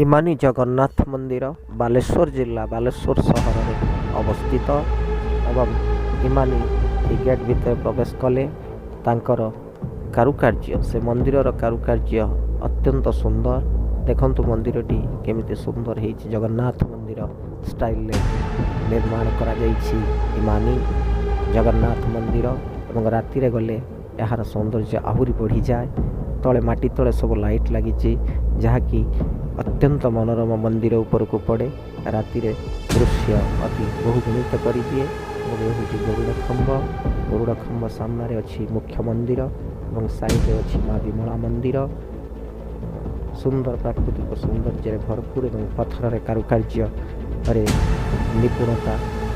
ଇମାମି ଜଗନ୍ନାଥ ମନ୍ଦିର ବାଲେଶ୍ୱର ଜିଲ୍ଲା ବାଲେଶ୍ୱର ସହରରେ ଅବସ୍ଥିତ ଏବଂ ଇମାମି ଏହି ଗେଟ୍ ଭିତରେ ପ୍ରବେଶ କଲେ ତାଙ୍କର କାରୁକାର୍ଯ୍ୟ, ସେ ମନ୍ଦିରର କାରୁକାର୍ଯ୍ୟ ଅତ୍ୟନ୍ତ ସୁନ୍ଦର। ଦେଖନ୍ତୁ, ମନ୍ଦିରଟି କେମିତି ସୁନ୍ଦର ହେଇଛି। ଜଗନ୍ନାଥ ମନ୍ଦିର ଷ୍ଟାଇଲରେ ନିର୍ମାଣ କରାଯାଇଛି ଇମାମି ଜଗନ୍ନାଥ ମନ୍ଦିର ଏବଂ ରାତିରେ ଗଲେ ଏହାର ସୌନ୍ଦର୍ଯ୍ୟ ଆହୁରି ବଢ଼ିଯାଏ। ତଳେ, ମାଟି ତଳେ ସବୁ ଲାଇଟ୍ ଲାଗିଛି, ଯାହାକି ଅତ୍ୟନ୍ତ ମନୋରମ ମନ୍ଦିର ଉପରକୁ ପଡ଼େ। ରାତିରେ ଦୃଶ୍ୟ ଅତି ବହୁଗୁଣିତ କରିଦିଏ। ଏବଂ ଏ ହେଉଛି ଗରୁଡ଼ ଖମ୍ବ। ଗରୁଡ଼ ଖମ୍ବ ସାମ୍ନାରେ ଅଛି ମୁଖ୍ୟ ମନ୍ଦିର ଏବଂ ସାଇଡ଼ରେ ଅଛି ମା ବିମଳା ମନ୍ଦିର। ସୁନ୍ଦର ପ୍ରାକୃତିକ ସୌନ୍ଦର୍ଯ୍ୟରେ ଭରପୁର ଏବଂ ପଥରରେ କାରୁକାର୍ଯ୍ୟରେ ନିପୁଣତା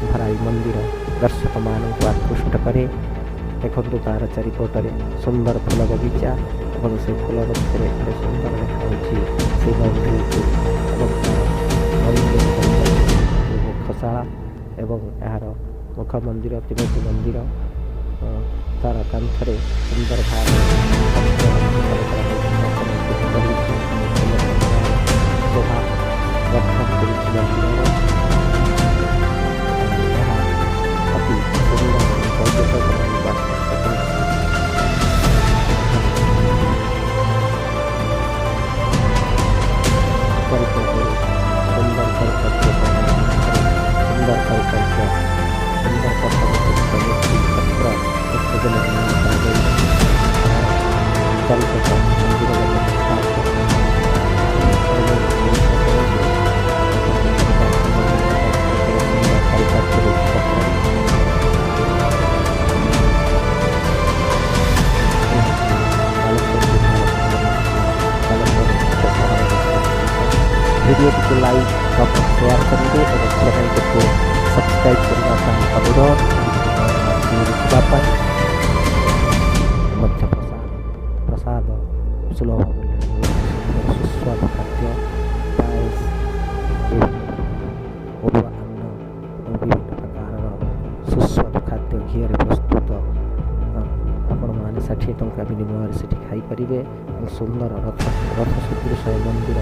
ଭରା ଏହି ମନ୍ଦିର ଦର୍ଶକମାନଙ୍କୁ ଆକୃଷ୍ଟ କରେ। ଦେଖନ୍ତୁ, ତାର ଚାରିପଟରେ ସୁନ୍ଦର ଫୁଲ ବଗିଚା ଏବଂ ସେ ଫୁଲ ମଧ୍ୟରେ କେଡ଼େ ସୁନ୍ଦର ଦେଖାଯାଉଛି ସେଇ ବାଉଣ୍ଡ୍ରିକୁ ଏବଂ ତାର ମନ୍ଦିର ଚାରିପାର୍ଶ୍ୱରେ ମୁଖଶାଳା ଏବଂ ଏହାର ମୁଖ ମନ୍ଦିର, ତିନୋଟି ମନ୍ଦିର। ତାର କାନ୍ଥରେ ସୁନ୍ଦର ଭାବରେ ପତ୍ର କରାଯାଇଛି, ପତ୍ର ଖୋଦିତ ହେଇଛି। ଶୋଭା ବର୍ଦ୍ଧନ କରୁଛି ମନ୍ଦିରର। ଏହା ଅତି ସୁନ୍ଦର ଏବଂ ପର୍ଯ୍ୟଟକମାନଙ୍କୁ ଆକୃଷ୍ଟ କରୁଛି। ଚାରିପଟରୁ ସୁନ୍ଦର କାରୁକାର୍ଯ୍ୟ କରାଯାଇଛି। ସୁନ୍ଦର କାରୁକାର୍ଯ୍ୟ, ସୁନ୍ଦର ପଥର ଖୋଦିତ ମୂର୍ତ୍ତି, ପତ୍ର ଏସବୁ ନିର୍ମାଣ କରାଯାଇଛି। ଏହାର ଚାରିପଟ ମନ୍ଦିରର ଚତୁଃପାର୍ଶ୍ୱ ନିରୀକ୍ଷଣ କରନ୍ତୁ। ଦେଖନ୍ତୁ, ଚାରିପାର୍ଶ୍ୱ ମନ୍ଦିରର କେଡ଼େ ସୁନ୍ଦର କାରୁକାର୍ଯ୍ୟ ହୋଇଛି ପଥରରେ। ଏ ହେଉଛି ବାଲେଶ୍ୱର ଜିଲ୍ଲାର ବାଲେଶ୍ୱର ମୁଖ୍ୟ ସହରରେ ଅବସ୍ଥିତ। ଭିଡ଼ିଓଟିକୁ ଲାଇକ୍, କମେଣ୍ଟ, ସେୟାର କରିବେ ଏବଂ ଚ୍ୟାନେଲଟିକୁ ସବସ୍କ୍ରାଇବ୍ କରିବା ପାଇଁ ଅନୁରୋଧ। ଭିଡ଼ିଓ ଦେଖିବା ପାଇଁ ମଧ୍ୟ ପ୍ରସାଦ ସୁଲଭ ମୂଲ୍ୟରେ ମିଳୁଛି। ସୁନ୍ଦର ସୁସ୍ୱାଦୁ ଖାଦ୍ୟ, ପାଏସ, ବିଭିନ୍ନ ପ୍ରକାର ଅରୁଆ ଅନ୍ନ ଏବଂ ବିଭିନ୍ନ ପ୍ରକାରର ସୁସ୍ୱାଦୁ ଖାଦ୍ୟ ଘିଅରେ ପ୍ରସ୍ତୁତ ଆପଣମାନେ 60 ଟଙ୍କା ବିନିମୟରେ ସେଠି ଖାଇପାରିବେ। ଏବଂ ସୁନ୍ଦର ରଥ ସଦୃଶ ଏ ମନ୍ଦିର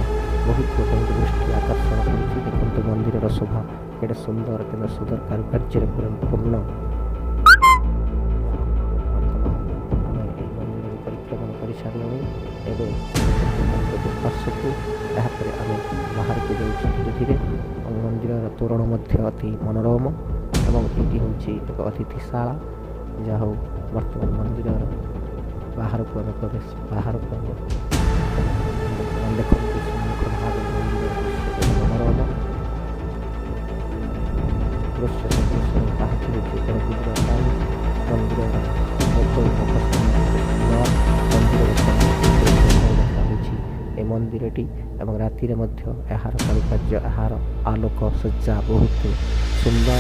ବହୁତ ଲୋକଙ୍କ ଦୃଷ୍ଟି ଆକର୍ଷଣ କରୁଛି। ଦେଖନ୍ତୁ, ମନ୍ଦିରର ଶୋଭା କେଡ଼େ ସୁନ୍ଦର, କେଡ଼େ ସୁନ୍ଦର କାରୁକାର୍ଯ୍ୟରେ ପୂର୍ଣ୍ଣ। ବର୍ତ୍ତମାନ ଆମେ ଏହି ମନ୍ଦିରକୁ ପରିକ୍ରମଣ କରିସାରିଲୁଣି। ଏବେ ଦେଖନ୍ତୁ ଚତୁଃପାର୍ଶ୍ୱକୁ। ଏହାପରେ ଆମେ ବାହାରକୁ ଯାଉଛୁ ଧୀରେ ଧୀରେ ଏବଂ ମନ୍ଦିରର ତୋରଣ ମଧ୍ୟ ଅତି ମନୋରମ ଏବଂ ଏଇଠି ହେଉଛି ଏକ ଅତିଥିଶାଳା। ଯାହା ହଉ, ବର୍ତ୍ତମାନ ମନ୍ଦିରର ବାହାରକୁ ଆମେ ପ୍ରବେଶ ବାହାରକୁ ଆମେ ବର୍ତ୍ତମାନ। ଦେଖନ୍ତୁ, ସମ୍ମୁଖ ଭାଗରେ ମନ୍ଦିରର ଦୃଶ୍ୟ କେତେ ମନୋରମ। ଦୃଶ୍ୟ ସଦୃଶ ପାହାଚ ହେଉଛି ଉପରକୁ ଯିବା ପାଇଁ। ମନ୍ଦିରର ମୁଖ ସାମ୍ନା କେତେ ସୁନ୍ଦର। ମନ୍ଦିରର ସମ୍ମୁଖ ସୁନ୍ଦର ଦେଖାଯାଉଛି ଏ ମନ୍ଦିରଟି ଏବଂ ରାତିରେ ମଧ୍ୟ ଏହାର କାରୁକାର୍ଯ୍ୟ, ଏହାର ଆଲୋକ ସଜ୍ଜା ବହୁତ ସୁନ୍ଦର।